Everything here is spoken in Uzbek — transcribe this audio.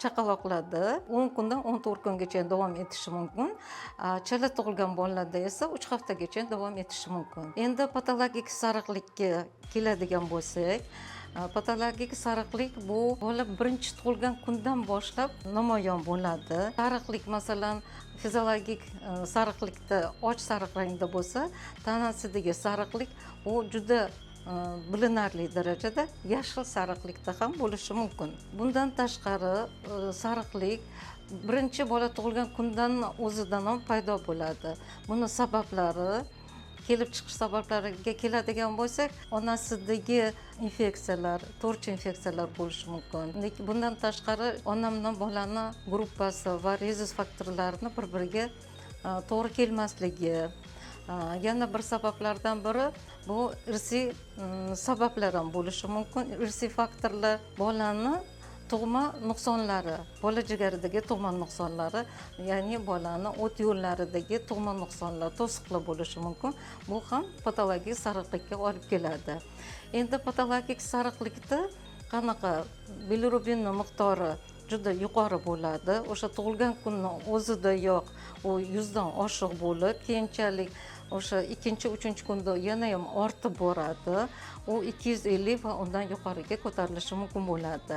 Chaqaloqlarda 10 kundan 14 kungacha davom etishi mumkin. Chala tug'ilgan bolalarda esa 3 haftagacha davom etishi mumkin. Endi patologik sariqlikka keladigan bo'lsak, patologik sariqlik bu bola birinchi tug'ilgan kundan boshlab namoyon bo'ladi. Sariqlik, masalan, fiziologik sariqlikda och sariq rangda bo'lsa, tanasidagi sariqlik u juda bilinarli darajada yashil sariqlikda ham bo'lishi mumkin. Bundan tashqari, sariqlik birinchi bola tug'ilgan kundan o'zidan ham paydo bo'ladi. Buni sabablari, kelib chiqish sabablariga keladigan bo'lsak, onasidagi infeksiyalar, TORCH infeksiyalar bo'lishi mumkin. Lekin bundan tashqari, ona bilan bolani gruppasi va rezus faktorlarini bir biriga to'g'ri kelmasligi. Yana bir sabablardan biri bu irsiy sabablar ham bo'lishi mumkin. Irsiy faktorlar, bolani tug'ma nuqsonlari, bola jigaridagi tug'ma nuqsonlari, ya'ni bolani o't yo'llaridagi tug'ma nuqsonlar, to'siqlar bo'lishi mumkin. Bu ham patologik sariqlikka olib keladi. Endi patologik sariqlikda qanaqa? Bilirubinni miqdori juda yuqori bo'ladi. O'sha tug'ilgan kunni o'zidayoq u 100dan oshiq bo'lib, keyinchalik o'sha ikkinchi, uchinchi kunda yana ham ortib boradi. U 250 va undan yuqoriga ko'tarilishi mumkin bo'ladi.